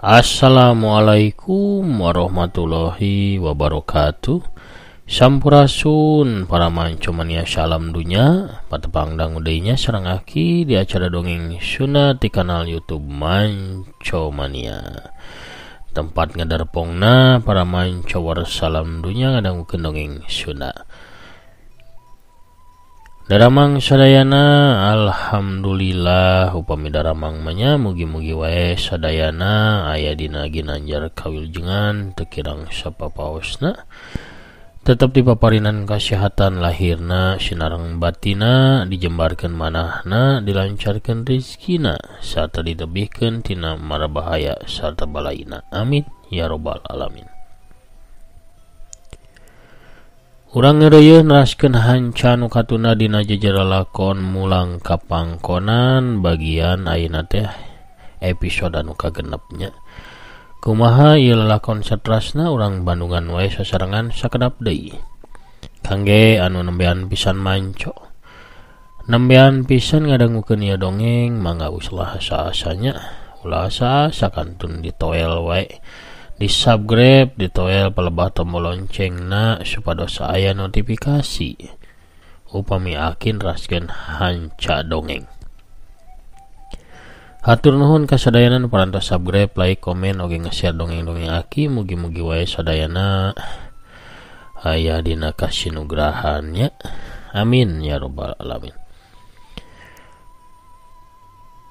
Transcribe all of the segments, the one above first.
Assalamualaikum warahmatullahi wabarakatuh. Sampurasun para manco mania salam dunya, patepang dangu deui nya sareng aki di acara dongeng Sunda di kanal YouTube Manco Mania. Tempat ngadarpongna para manco warsalam dunya ngadangukeun dongeng Sunda. Daramang sadayana, alhamdulillah upami daramang manya mugi-mugi wae sadayana aya dina ginanjar kawilujengan teu kirang sapapaosna, tetep dipaparinan kasehatan lahirna sinareng batina, dijembarkeun manahna, dilancarkeun rezekina, sarta ditebihkeun tina mara bahaya sarta balaina. Amin ya robbal alamin. Urang ngeureuyeun neraskeun hanca nu katunda dina jejera lakon mulang ka pangkonan bagian ayeuna teh episode anu kagenepnya. Kumaha ieu lalakon satrasna urang Bandungan wae sasarengan sakedap deui. Kangge anu nembean pisan manco, nembean pisan ngadangukeun ieu dongeng, mangga ulah asa-asanya, ulah asa-asa kantun ditoel wae. Di subscribe, ditoel palebah tombol loncengna supados aya notifikasi upami akin raskeun hanca dongeng. Hatur nuhun ka sadayana nu parantos subscribe, like, komen, oge nge-share dongeng-dongeng aki. Mugi-mugi wae sadayana aya dina kasinugrahan nya. Amin ya robbal alamin.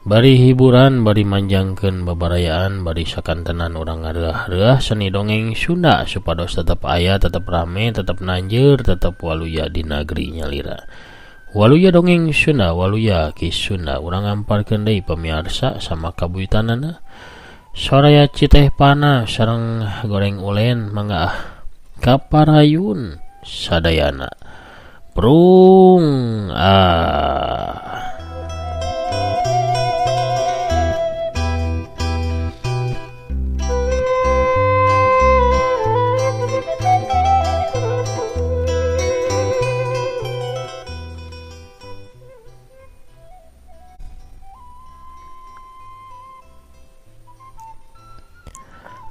Bari hiburan, bari manjangkeun babarayaan, bari sakantenan urang ngareuah-reuah seni dongeng Sunda supados tetep aya, tetep rame, tetep nanjeur, tetep waluya di nagri nyalira. Waluya dongeng Sunda, waluya ki Sunda. Urang ngamparkeun deui pamiarsa sama kabuyutanana. Soraya citeh panas sareng goreng ulen mangga ah kaparayun sadayana. Prung ah.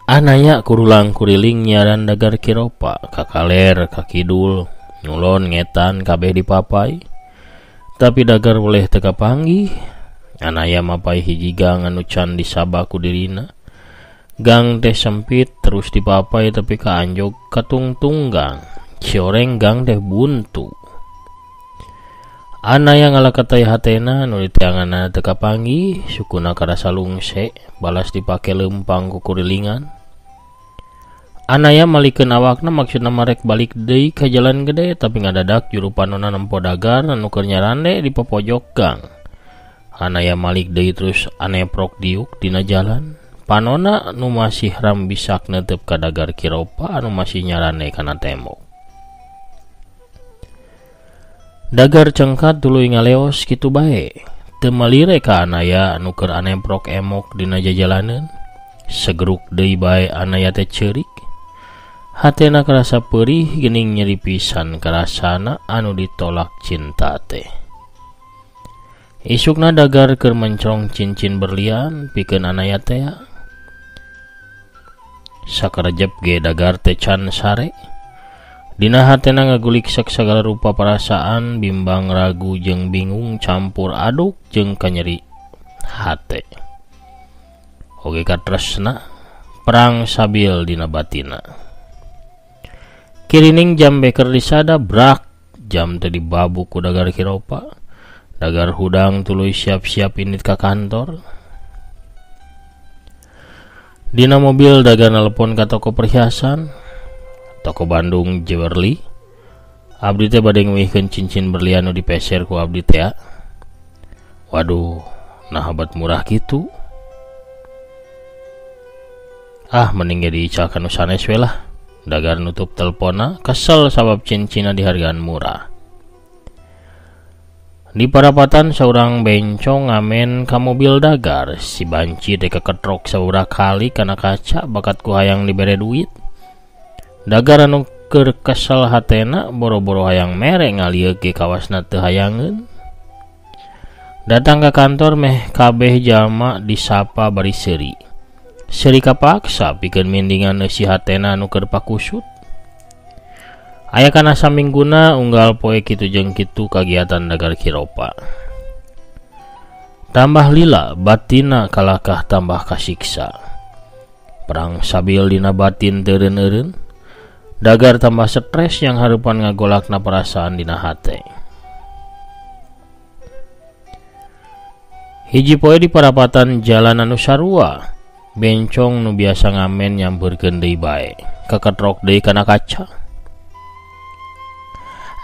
Anaya kurulang kuriling nyaran dagar kiropa, kakaler, kakidul, nyulon, ngetan, kabeh dipapai. Tapi dagar boleh teka panggih. Anaya mapai hiji gang anu can disaba ku dirina. Gang teh sempit terus dipapai tapi kaanjog katungtung gang. Cioreng gang teh buntu. Anaya ngalakatai hatena nu diteanganna teka panggih, sukuna karasa lungse, balas dipake lempang ku kurilingan. Anaya malikeun awakna maksudna marek balik deui ka jalan gede, tapi ngadadak juru panona nempo dagar anu keur nyarande di popojok gang. Anaya malik deui terus aneprok diuk dina jalan. Panona nu masih rambisak neuteup ka dagar kiropa anu masih nyarande kana tembok. Dagar cengkat tuluy ngaleos kitu bae. Teu malire ka Anaya anu keur aneprok emok dina jajalaneun. Segeruk deui bae Anaya teh ceurik. Hatena karasa perih geuning nyeri pisan karasana anu ditolak cinta teh. Isukna dagar keur mencrong cincin berlian pikeun Anaya teh. Sakarejep ge dagar teh can sare. Dina hatena ngagulik sagala rupa perasaan, bimbang, ragu jeung bingung campur aduk jeung kanyeri hate. Oge katresna perang sabil dina batina. Kirining jam beker disada brak, jam teh dibabuk ku dagar kiropa. Dagar hudang tuluy siap-siap indit ka kantor. Dina mobil dagar nelpon ka toko perhiasan, toko Bandung Jewelry. Abdi teh bade nguihkeun cincin berlian nu dipeser ku abdi teh. Waduh, nah habat murah kitu. Ah, mending ge diicakan nu sanes we lah. Dagar nutup telponna, kesel sabab cincina dihargaan murah. Di parapatan saurang bencong ngamen ka mobil dagar. Si banci teh keketrok sabaraha kali kana kaca bakat ku hayang dibere duit. Dagar anu keur kesel hatena boro-boro hayang mere ngalieuk ge kawasna teu hayangeun. Datang ka kantor meh kabeh jalma disapa bari seuri. Seuri kapaksa pikeun mindingan eusi hatena anu keur pakusut. Aya kana samingguna unggal poe kitu jeung kitu kagiatan Dagar Kiropa. Tambah lila batina kalakah tambah kasiksa. Perang sabil dina batin teu eureun-eureun. Dagar tambah stres yang hareupan ngagolakna perasaan dina hate. Hiji poe di parapatan jalan anu sarua, bencong nu biasa ngamen nyampeurkeun deui bae, keketrok deui kana kaca.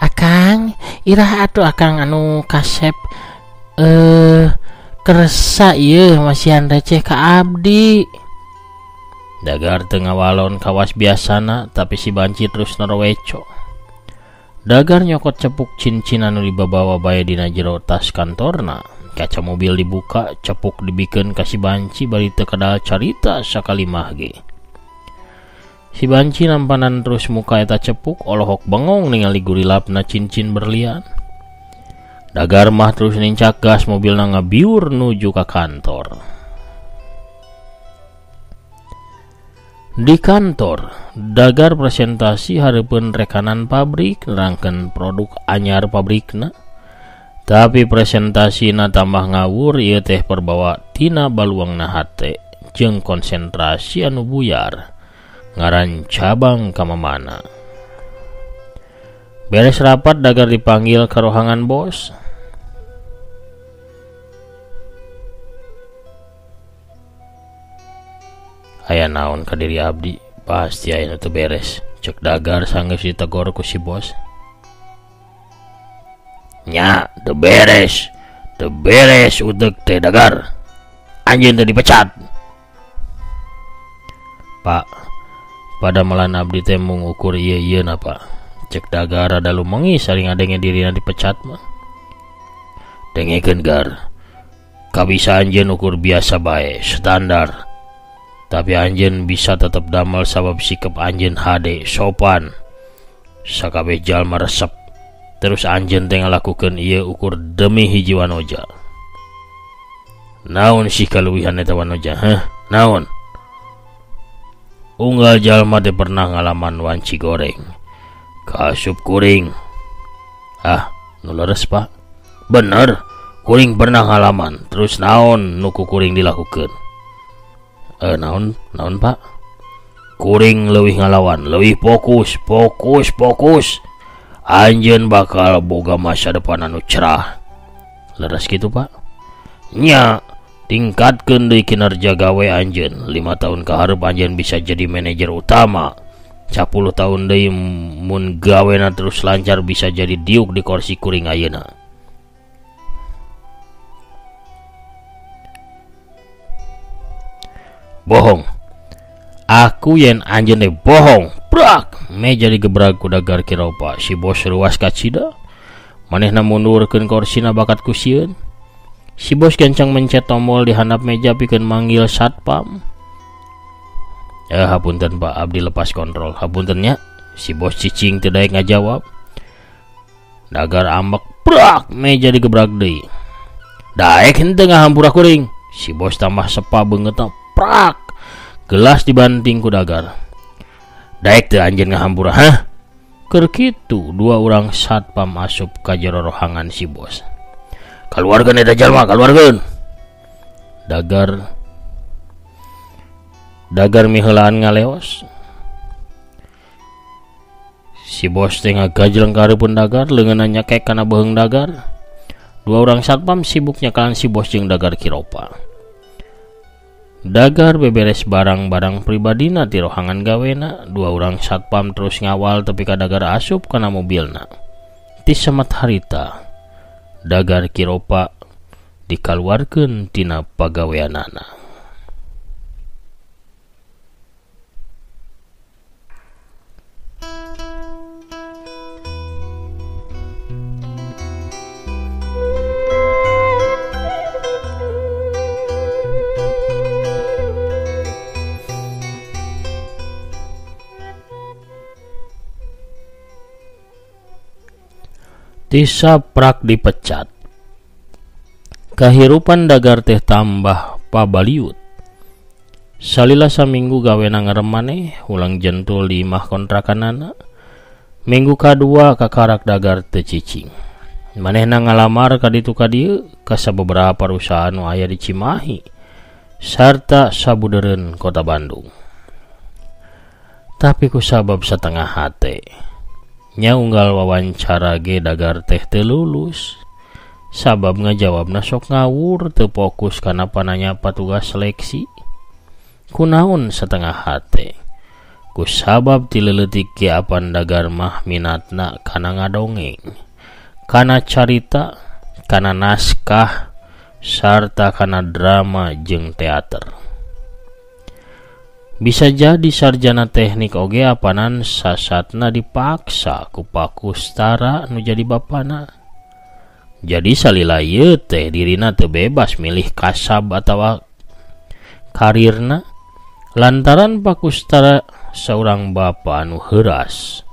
Akang, irah atuh akang anu kasep kersa ieu masihan receh ka abdi. Dagar teu ngawalon kawas biasana, tapi si banci terus noroweco. Dagar nyokot cepuk cincin anu dibabawa bae dina jero tas kantorna. Kaca mobil dibuka, cepuk dibikeun ka si banci bari teu kadal carita sakalimah ge. Si banci nampanan terus muka eta cepuk, olohok bengong ningali gurilapna cincin berlian. Dagar mah terus nincak gas mobilna ngabiur nuju ka kantor. Di kantor, Dagar presentasi hareupeun rekanan pabrik nerangkeun produk anyar pabrikna. Tapi presentasina tambah ngawur ieu teh perbawa tina baluangna hate jeung konsentrasi anu buyar ngaran cabang ka mamana. Beres rapat Dagar dipanggil ka rohangan bos. Aya naon ka diri abdi, pasti aya nu teu beres. Cek Dagar sanggeus ditegor ku si bos. Nya, teu beres utek teh Dagar. Anjeun teh dipecat. Pak, pada malan abdi teh mung ukur ieu-ieu na Pak. Cek Dagar rada lumengi saring ngadenge dirina dipecat mah. Dengekeun Gar. Kabisa anjeun ukur biasa bae, standar. Tapi anjeun bisa tetep damel sabab sikap anjeun hade sopan. Sakabeh jalma resep. Terus anjeun teh ngalakukeun ieu ukur demi hiji wanoja. Naon sih kaluwihan eta wanoja, heh? Naon? Unggal jalma teh pernah ngalaman wanci goreng. Kasup kuring. Ah, nu leres Pak. Bener, kuring pernah ngalaman. Terus naon nu ku kuring dilakukeun? Naon Pak? Kuring leuwih ngalawan, leuwih fokus, fokus, fokus. Anjeun bakal boga masa depan anu cerah. Leres kitu Pak? Nya, tingkatkeun deui kinerja gawe anjeun. 5 tahun ka hareup anjeun bisa jadi manajer utama. 10 tahun deui mun gawena terus lancar bisa jadi diuk di kursi kuring ayeuna. Bohong. Aku yen anjeun teh bohong. Prak, meja digebrag ku Dagar Kiropa. Si bos ruas kacida. Manehna mundurkeun korsina bakat ku sieun. Si bos gancang mencet tombol di handap meja pikeun manggil satpam. Hapunten Pak, abdi lepas kontrol. Hapunten nya. Si bos cicing teu daek ngajawab. Dagar ambek, prak, meja digebrag deui. Daek henteu ngahampura kuring. Si bos tambah sepa beungeutna, prak. Gelas dibanting ku Dagar. Daek teu anjeun ngahampura, hah? Keur kitu dua urang satpam asup ka jero rohangan si bos. Kaluarkeun eta jalma, kaluarkeun. Dagar miheulaan ngaleos. Si bos teh ngagajleng ka hareupeun Dagar, leungeunna nyekek kana beuheung Dagar. Dua urang satpam sibuk nyekalan si bos jeung Dagar Kiropa. Dagar beberes barang-barang pribadina ti rohangan gawena, dua urang satpam terus ngawal tepi ka Dagar asup kana mobilna. Ti samat harita, Dagar Kiropa dikaluarkeun tina pagaweanana. Tisa prak dipecat. Kahirupan Dagar teh tambah pabaliut. Salila saminggu gawena ngerem maneh ulang jentul di imah kontrakanana. Minggu kadua kakarak Dagar teu cicing. Manehna ngalamar ka ditu ka dieu ka sababaraha perusahaan nu aya di Cimahi sarta sabudeureun kota Bandung. Tapi ku sabab satengah hate nya unggal wawancara ge Dagar teh teu lulus. Sabab ngajawabna sok ngawur teu fokus kana pananya patugas seleksi. Kunaon setengah hate? Ku sabab ti leutik ge apan Dagar mah minatna kana ngadongeng, kana carita, kana naskah, sarta kana drama jeung teater. Bisa jadi sarjana teknik oge apanan sasatna dipaksa ku Pakustara nu jadi bapana. Jadi salila ieu teh dirina teu bebas milih kasab atawa karirna lantaran Pakustara seorang bapa anu heuras,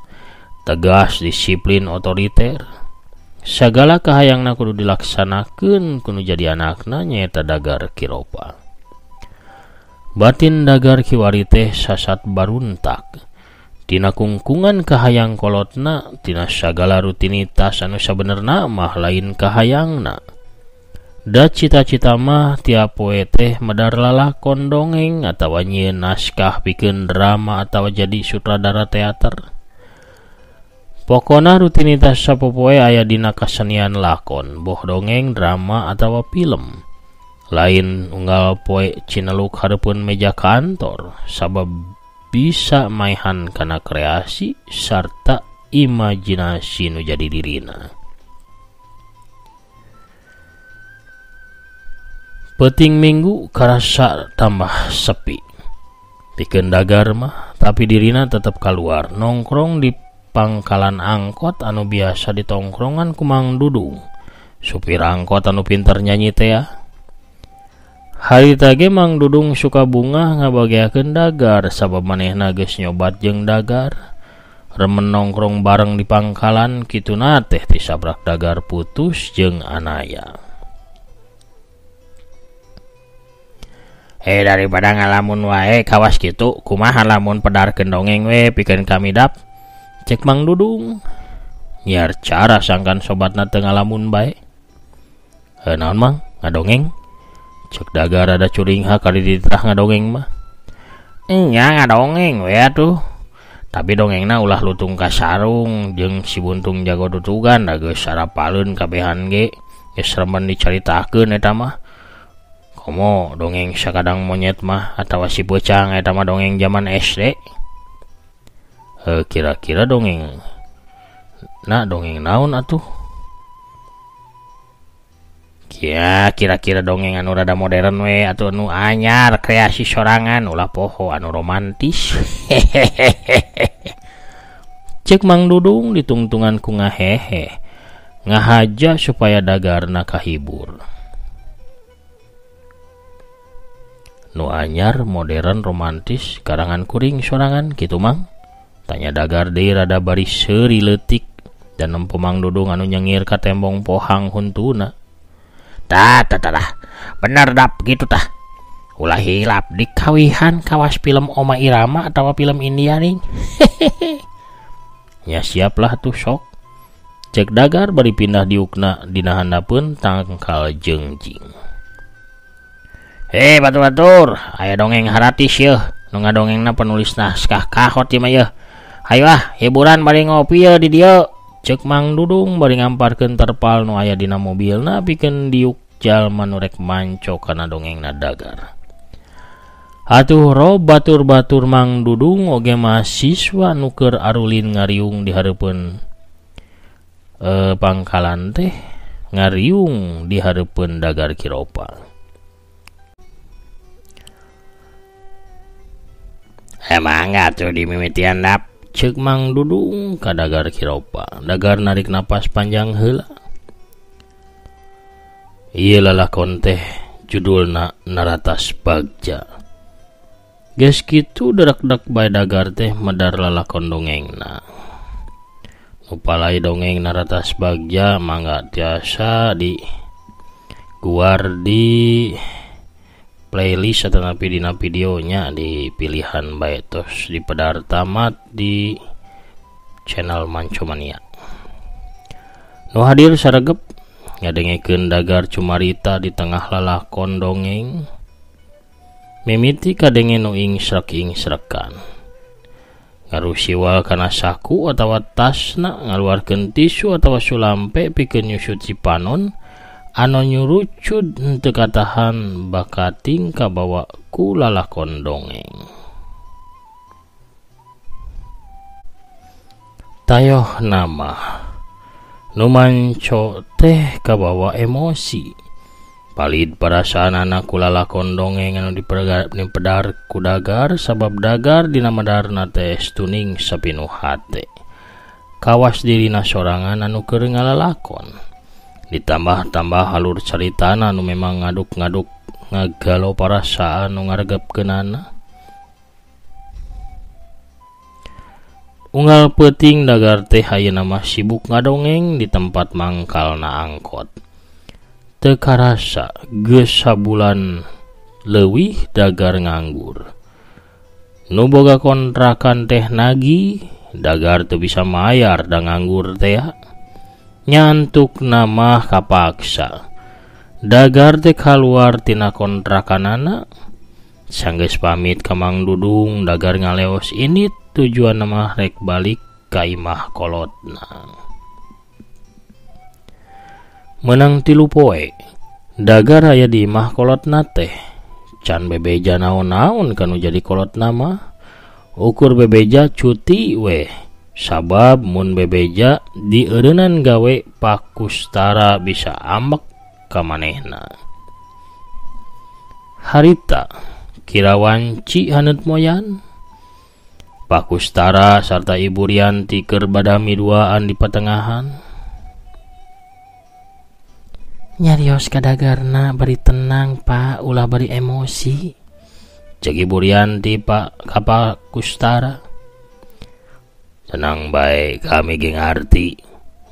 tegas, disiplin, otoriter. Sagala kahayangna kudu dilaksanakeun kudu jadi anakna nyaeta Dagar Kiropa. Batin Dagar kiwari teh sasat baruntak tina kungkungan kahayang kolotna, tina sagala rutinitas anu sabenerna mah lain kahayangna. Da cita-cita mah tiap poe teh medar lalakon dongeng atawa nyieun naskah pikeun drama atawa jadi sutradara teater. Pokona rutinitas sapopoe aya dina kasenian lakon, boh dongeng, drama atawa film. Lain unggal poe cineluk hareupeun meja kantor sabab bisa maehan kana kreasi sarta imajinasi nu jadi dirina. Peuting minggu karasa tambah sepi. Pikeun Dagar mah, tapi dirina tetep kaluar nongkrong di pangkalan angkot anu biasa ditongkrongan ku Mang Dudung. Supir angkot anu pinter nyanyi teh ya. Harita ge Mang Dudung suka bungah ngabageakeun Dagar sabab manehna geus nyobat jeung Dagar. Remen nongkrong bareng di pangkalan kituna teh tisabrak Dagar putus jeung Anaya. Daripada ngalamun wae kawas kitu kumaha lamun pedarkeun dongeng we pikeun kami dap. Cek Mang Dudung. Nyiar cara sangkan sobatna teu ngalamun bae. Naon Mang ngadongeng? Cek Dagar ada curingha kali ditah ngadongeng mah. Nya ngadongeng we atuh. Tapi dongengna ulah lutung ka sarung jeung si buntung jago dutugan da geus sarapaleun kabehan ge geus remen dicaritakeun eta mah. Komo dongeng sakadang monyet mah atawa si peucang eta mah dongeng zaman SD. Kira-kira dongeng nah dongeng naon atuh? Ya kira-kira dongeng anu rada modern we atau anu anyar kreasi sorangan ulah poho anu romantis. Cek Mang Dudung ditungtungan ku ngahehe ngahaja supaya Dagarna kahibur. Nu anyar modern romantis karangan kuring sorangan kitu Mang? Tanya Dagar deui rada bari seuri leutik dan nempo Mang Dudung anu nyengir ka tembong pohang huntuna. Tah tah tah bener dap gitu tah. Ulah hilap dikawihan kawas film Oma Irama atawa film India ning. Ya siaplah tuh sok. Cek Dagar bari pindah diukna dina handapeun tangkal jengjing. Hei batur-batur, aya dongeng haratis yeuh. Nu ngadongengna penulis naskah kahot ieu mah yeuh. Hayu ah, hiburan bari ngopi yeuh di dieu. Cek Mang Dudung bari ngamparkeun terpal nu aya dina mobilna pikeun diuk jalma nu rek manco kana dongengna Dagar. Atuh rob batur-batur Mang Dudung oge mahasiswa nu keur arulin ngariung di hareupeun pangkalan teh ngariung di hareupeun Dagar Kiropa. Emang atuh dimimitian dap. Cek Mang Dudung ka Dagar Kiropa. Dagar narik napas panjang heula. Ieu lalakon teh judulna Naratas Bagja. Geus kitu derak-dek bae Dagar teh medar lalakon dongengna. Nu palai dongeng Naratas Bagja mangga tiasa di guar di playlist atanapi dina videonya di pilihan bae tos di pedar tamat di channel Mancomania. Nu hadir saregep ngadengekeun Dagar cumarita di tengah lalakon dongeng. Mimiti kadenge nu ingsrek-ingsrekan. Ngarusiwal kana saku atawa tasna, ngaluarkeun tisu atawa sulampe pikeun nyusut si panon anu nyurucud henteu katahan bakating kabawa ku lalakon dongeng. Tayoh nama nu manco teh kabawa emosi. Palid perasaanana ku lalakon dongeng anu dipedar ku Dagar sabab Dagar dina medarna teh tuning sapinuh hate. Kawas dirina sorangan anu keur ngalalakon. Ditambah-tambah alur caritana nu memang ngaduk-ngaduk ngagalo parasaan nu ngaregepkeunana. Unggal peuting Dagar teh ayeuna mah sibuk ngadongeng di tempat mangkalna angkot. Teu karasa geus sabulan leuwih Dagar nganggur. Nu boga kontrakan teh nagih, Dagar teu bisa mayar da nganggur teh. Nyantuk nama kapaksa. Dagar teh kaluar tina kontrakanana. Sanggeus pamit ka Mang Dudung, Dagar ngaleos ini tujuan mah rek balik ka imah kolotna. Menang 3 poe, Dagar aya di imah kolotna teh. Can bebeja naon-naon kanu jadi kolotna mah. Ukur bebeja cuti weh. Sabab mun bebeja dieureunnan gawe Pak Kustara bisa ambek ka manehna. Harita kira wanci haneut moyan. Pak Kustara sarta Ibu Rianti keur badami duaan di patengahan. Nyarios ka Dagarna bari tenang Pak, ulah bari emosi. Cek Ibu Rianti Pak ka Pak Kustara. Tenang bae kami ge ngarti.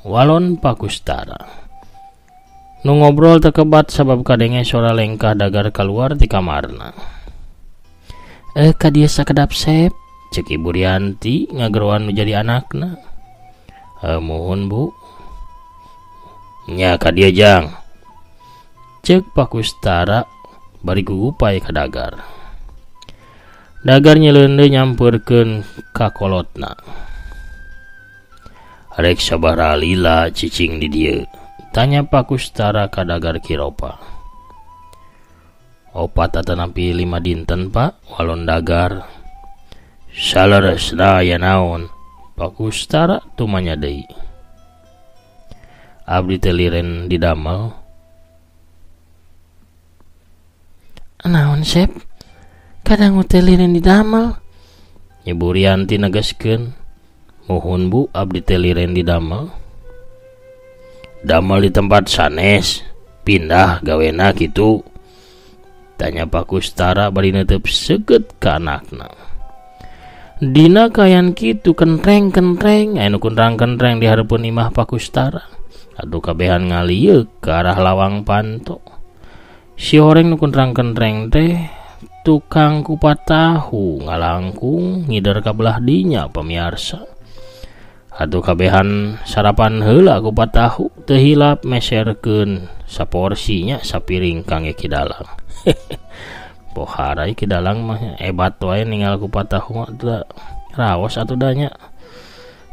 Walon Pak Kustara. Nu ngobrol tekebat sabab kadenge sora lengkah Dagar keluar ti kamarna. Ka dieu sakedap sep, cek Ibu Rianti ngageroan nu jadi anakna. Muhun Bu. Nya ka dieu jang. Cek Pak Kustara bari gugupai ka Dagar. Dagar nyeleundeun nyampeurkeun ka kolotna. Rek sabaraha lila cicing di dieu? Tanya Pak Kustara ka Dagar Kiropa. 4 atanapi 5 dinten Pak, walon Dagar. Saleresna aya naon? Pak Kustara tumanya deui. Abdi teh liren didamel. Naon Sep? Kadang teh liren didamel. Ibu Rianti negaskeun. Muhun Bu, abdi teh liren didamel. Damel di tempat sanes, pindah gawena kitu. Tanya Pak Kustara bari neuteup seukeut ka anakna. Dina kayan kitu kentreng-kentreng, aya nu kuntrang-kentreng di hareupeun imah Pak Kustara. Atuh kabehan ngalieuk ka arah lawang panto. Si horeng nu kuntrang-kentreng teh tukang kupat tahu ngalangkung ngider ka belah dinya pamiarsa. Atuh kabehan sarapan heula kupat tahu teu hilap meserkeun saporsinya sapiring kangge Ki Dalang. Poharai Ki Dalang mah hebat wae ninggal kupat tahu mah raos atuh da nya.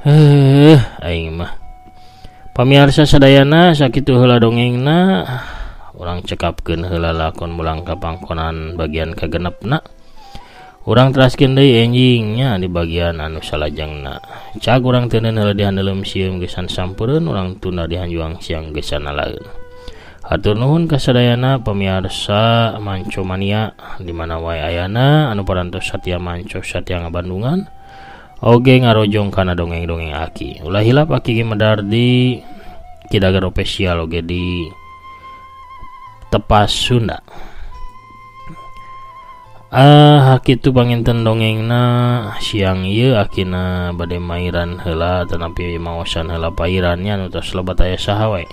Heuh aing mah. Pamiarsa sadayana sakitu heula dongengna. Urang cekapkeun heula lakon mulang ka pangkonan bagian kagenepna. Urang teraskeun deui enjingnya di bagian anu salajengna. Cag urang teuneun heula di handeuleum sieum geusan sampureun, urang tunda di hanjuang siang geusan nalaeun. Hatur nuhun ka sadayana pamiarsa Mancomania di mana wae ayana anu parantos satia manco satia ngabandungan oge ngarojong kana dongeng-dongeng aki. Ulah hilap aki ge medar di Ki Dagar Official oge di Tepas Sunda. Hakitu panginten dongengna siang ieu akina bade mairan heula tanapi maosan heula pairannya nu tos lebat aya saha wae.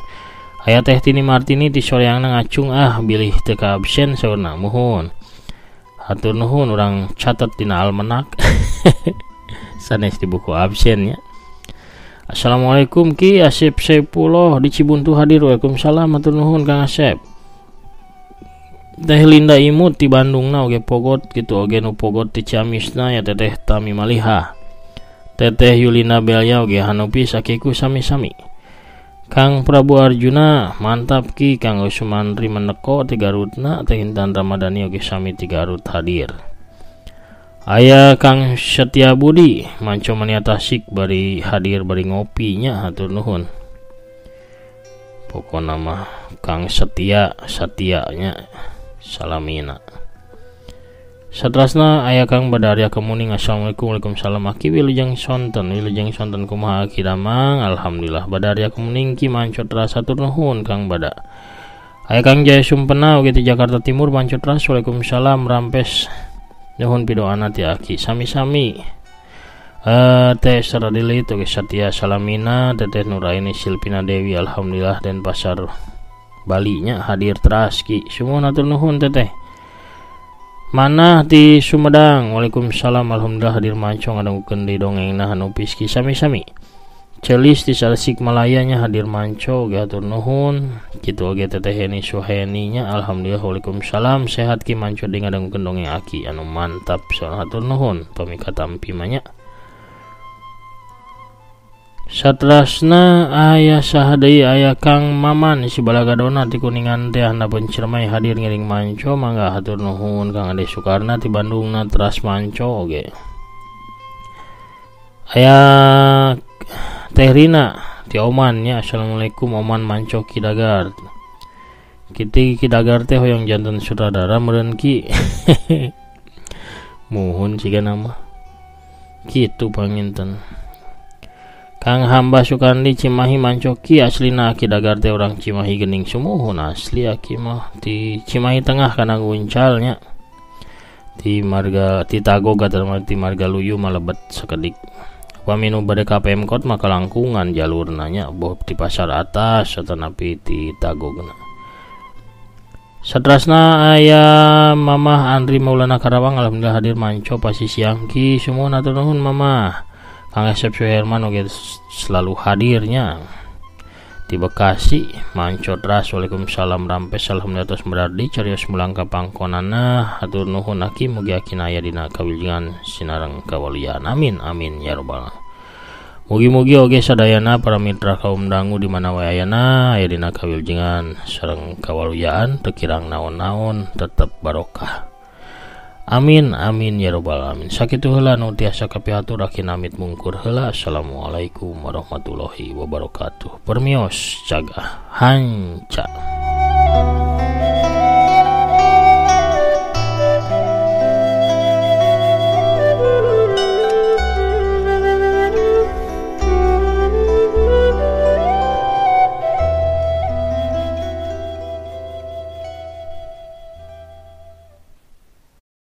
Aya Teh Tini Martini ti soreangna ngacung ah bilih teu ka absen saurna muhun. Hatur nuhun urang catet dina almanak. Sanes di buku absen nya. Assalamualaikum Ki Asep Saipullah di Cibuntu hadir. Waalaikumsalam hatur nuhun Kang Asep. Teh Linda Imut di Bandungna oge pogot kitu oge nu pogot ti Ciamisna ya Teteh Tami Maliha. Teteh Yulina Belia oge Hanupi sakiku sami-sami. Kang Prabu Arjuna mantap Ki. Kang Usmandri Meneko ti Garutna. Teh Intan Ramadhani oge sami ti Garut hadir. Aya Kang Setia Budi Manco Mania Tasik bari hadir bari ngopinya hatur nuhun. Pokona mah Kang Setia satianya salamina. Satrasna aya Kang Badarya Kemuning. Assalamualaikum. Waalaikumsalam aki wilujeng sonten. Wilujeng sonten kumaha aki damang. Alhamdulillah Badarya Kemuning ki manco teras hatur nuhun Kang Bada. Aya Kang Jaya Sumpena oge ti Jakarta Timur manco teras. Waalaikumsalam rampes nuhun pidoana ti aki sami-sami. Teh Saradili oge Satya Salamina. Teteh Nuraini Silpina Dewi alhamdulillah Denpasar Bali nya hadir teras ki. Sumuhun hatur nuhun teteh. Manah di Sumedang. Waalaikumsalam alhamdulillah hadir manco ngadangukeun di dongengna Hanupis ki sami-sami. Celis di Tasikmalaya nya hadir manco ge hatur nuhun. Kitu oge Teteh Heni Suheni nya alhamdulillah. Waalaikumsalam sehat ki manco di ngadangukeun dongeng aki anu mantap soal hatur nuhun pamikatampi mah nya. Satrasna aya saha deui aya Kang Maman si Balagadona ti Kuningan teh handapeun Ciremai hadir ngiring manco mangga hatur nuhun. Kang Ade Sukarna ti Bandungna teras manco oge. Aya Teh Rina ti Oman nya. Assalamualaikum Oman manco Kidagar. Kiti Kidagar teh hoyong janten sutradara meureun ki. Muhun siga nama. Kitu panginten. Kang Hamba Sukandi Cimahi mancoki aslina aki Dagar teh urang Cimahi gening sumuhun asli aki mah ti Cimahi Tengah kana guncalnya ti marga ti Tagog atawa ti Marga Luyu malebet sakedik. Upami nu bade ka Pemkot mah kalangkungan jalurna nya boh ti pasar atas atanapi ti Tagogna. Satrasna aya Mamah Andri Maulana Karawang alhamdulillah hadir manco pasti siang ki sumuhun hatur nuhun Mamah. Kang Asep Suherman oge selalu hadirnya di Bekasi manco teras. Waalaikumsalam rampes alhamdulillah tos berardi carios mulang ka pangkonana hatur nuhun aki mugi akina aya dina kawilujengan sinareng kawalian amin amin ya rabbal alamin. Mugi-mugi oge sadayana para mitra kaum dangu di mana wae ayana aya dina kawilujengan sareng kawaluyaan teu kirang naon-naon tetep barokah. Amin amin ya rabbal alamin. Sakitu heula nu tiasa kapihatur aki namit mungkur heula. Assalamualaikum warahmatullahi wabarakatuh. Permios cagah hanca.